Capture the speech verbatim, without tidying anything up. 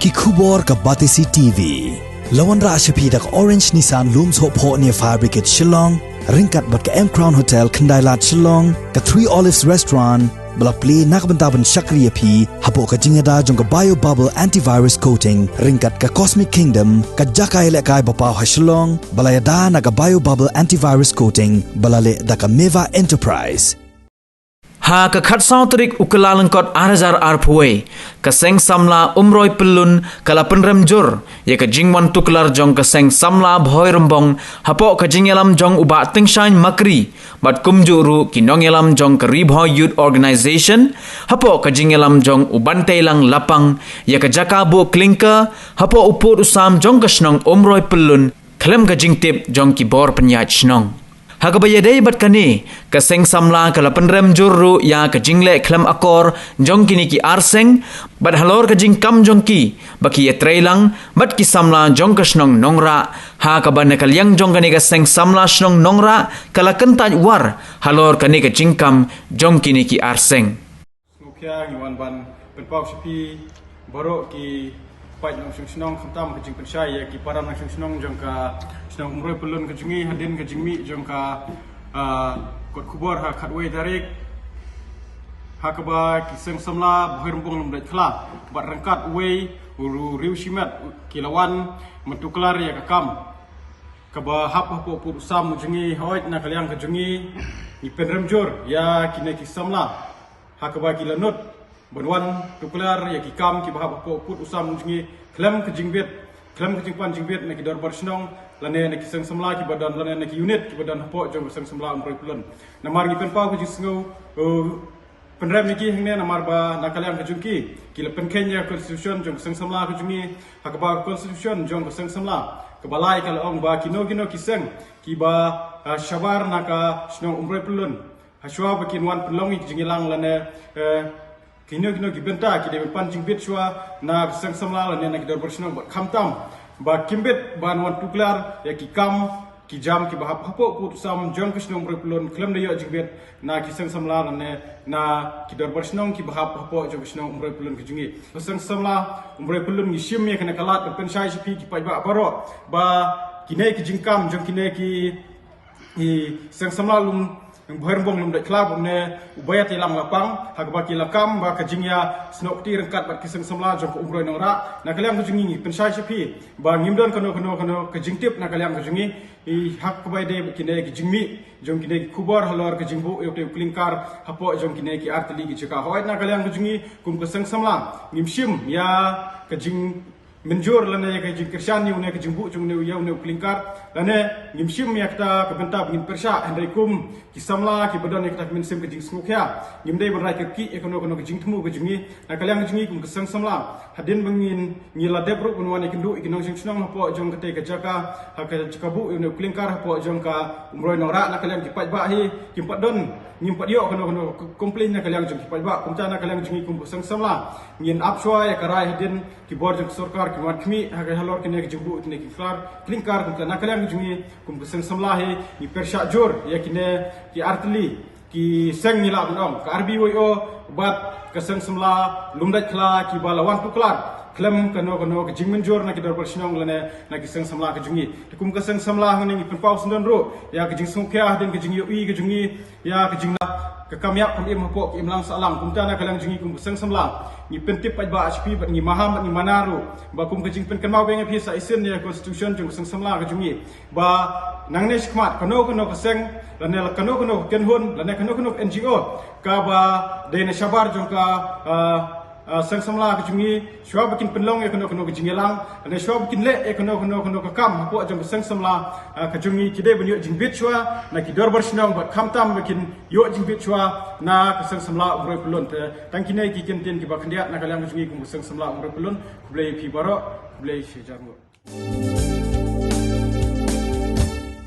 Ki khubor ka Batesi T V. La wanrah sha phi da ka Orange Nissan Lum Sohphoh near Fire Brigade Shillong, ryngkat bad ka M Crown Hotel Khyndai Lad Shillong, ka Three Olives Restaurant, ba la plie na ka bynta ban shakri ïa phi hapoh ka jingïada jong ka Bio Bubble Antivirus Coating, ryngkat ka Cosmic Kingdom, ka jaka ïalehkai ba paw ha Shillong, ba la ïada na ka Bio Bubble Antivirus Coating, ba la leh da ka Meva Enterprise. Ha ka khatsaw tarik u Kyllalyngkot ar hajar arphew wei, ka Seng Samla Umroi Pyllun ka la pynrem jur ïa ka jingwan tuklar jong ka Seng Samla Bhoi Rymbong hapoh ka jingïalam jong u Bah Tyngshaiñ Makri bad kumjuh ruh ki nongïalam jong ka Ri Bhoi Youth Organization hapoh ka jingïalam jong u Banteilang Lapang ïa ka jaka buh klinker hapoh u pud u sam jong ka shnong Umroi Pyllun khlem ka jingtip jong ki bor pynïaid shnong. Ha kaba ïadei bad kane, ka Seng Samla ka la pynrem jur ruh ïa ka jingleh khlem akor jong kine ki ar seng, bad halor ka jingkam jong ki ba ki ïatreilang bad ki samla jong ka shnong Nongrah, ha kaba na ka liang jong kane ka Seng Samla shnong Nongrah ka la kyntait war halor kane ka jingkam jong kine ki ar seng. Sngewkhia ngi wan ban pynpaw sha phi baroh ki paid nongshong shnong, khamtam ka jingpynshai ïa ki para nongshong shnong jong ka shnong Umroi Pyllun ka jong ngi hadien ka jingmih jong ka, ah, kot khubor ha khatwei tarik, ha kaba ki Seng Samla Bhoi Rymbong Lumdaitkhla bad ryngkat uwei u Riewshimet ki la wan ban tuklar ïa ka kam kaba hap hapoh pud u sam u jong ngi. Hooid, na ka liang ka jong ngi, ngi pynrem jur ïa kine ki samla ha kaba ki la nud ban wan tuklar ïa ki kam kiba hap hapoh pud u sam u jong ngi khlem ka jingbit, khlem ka jingpan jingbit na ki dorbar shnong lane na ki Seng Samla kiba don lane na ki unit kiba don hapoh jong ka Seng Samla Umroi Pyllun. Namar ngi pynpaw ka jingsngew, uh, pynrem ïa ki hangne namar ba na ka liang ka jong ki, ki la pynkheiñ ïa ka constitution jong ka Seng Samla ka jong ngi, ha kaba ka constitution jong ka Seng Samla kaba lai ka la ong ba kino kino ki seng kiba, ah, shabar na ka shnong Umroi Pyllun, hashwa ba kin wan pynlong ïa ki jingïalang lane, eh, kino kino ki bynta ki dei ban pan jingbit shuwa na ka Seng Samla lane na ki dorbar shnong, bad khamtam ba kim bit ban wan tuklar ïa ki kam ki jam kiba hap hapoh pud u sam jong ka shnong Umroi Pyllun khlem da ïoh jingbit na ki Seng Samla lane na ki dorbar shnong kiba hap hapoh jong ka shnong Umroi Pyllun ka jong ngi. Ka Seng Samla Umroi Pyllun ngi shim ïa kane ka lad ban pynshai sha phi ki paidbah baroh ba kine ki jingkam jong kine ki, ki Seng Samla Lum, Bhoi Rymbong Lumdaitkhla bad une u Bah Teilang Lapang, ha kaba ki la kam ba ka jingïasnoh kti ryngkat bad ki Seng Samla jong ka Umroi Nongrah, na ka liang ka jong ngi ngi pynshai sha phi ba ngim don kano kano kano ka jingtip na ka liang ka jong ngi, i ha kaba ïadei bad kine ki jingmih jong kine ki khubor halor ka jingbuh ïa utei u klinker hapoh jong kine ki artylli ki jaka. Hooid, na ka liang ka jong ngi kum ka Seng Samla ngim shim ïa ka jing mynjur lane ïa ka jingkyrshan ïa une ka jingbuh jong une, ïa une u klinker, lane ngim shim ïa kata ka bynta ba ngin pyrshah, hynrei kum ki samla kiba don ïa kata ka mynsiem ka jingsngewkhia, ngim dei ban rai kyrkieh ïa kano kano ka jingthmu ka jong ngi. Na ka liang ka jong ngi kum ka Seng Samla, hadien ba ngin, ngi la dep ruh ban wan ïakynduh ïa ki nongshong shnong hapoh jong katei ka jaka, ha ka jaka buh ïa une u klinker hapoh jong ka Umroi Nongrah, na ka liang ki paidbah hi kim pat don, ngim pat ïoh kano kano ka complain na ka liang jong ki paidbah. Kumta na ka liang jong ngi kum ka Seng Samla ngin ap shuwa ïa ka rai hadien ki bor jong ka sorkar ki wan khmih ha ka halor kine ki jingbuh kine ki klar klinker. Kumta na ka liang jong ngi kum ka Seng Samla hi ngi pyrshah jur ïa kine ki artylli ki seng, ngi lah ban ong ka R B Y O bad ka Seng Samla Lumdaitkhla kiba la wan tuklar khlem kano kano ka jingmynjur na ki dorbar shnong lane na ki Seng Samla ka jong ngi. Te kum ka Seng Samla hangne ngi pynpaw syndon ruh ïa ka jingsngewkhia hadien ka jingïohi ka jong ngi ïa ka jingna ka kam ïap kam im hapoh ka imlang sahlang. Kumta na ka liang jong ngi kum ka Seng Samla ngi pyntip paidbah sha phi bad ngi maham bad ngi mana ruh ba kum ka jingpynkynmaw biang ïa phi sa shisien ïa ka constitution jong ka Seng Samla ka jong ngi, ba nangne shakhmat kano kano ka seng lane kano kano ka kynhun lane kano kano ka N G O kaba dei na shabar jong ka, ah, ah, Seng Samla ka jong ngi, shuwa ba kin pynlong ïa kano kano ka jingïalang lane shuwa ba kin leh ïa kano kano kano ka kam hapoh jong ka Seng Samla, ah, ka jong ngi, ki dei ban ïoh jingbit shuwa na ki dorbar shnong bad khamtam ba kin ïoh jingbit shuwa na ka Seng Samla Umroi Pyllun. Te tang kine ki kyntien kiba khyndiat na ka liang ka jong ngi kum ka Seng Samla Umroi Pyllun. Khublei ïa phi baroh, khublei shihajar nguh.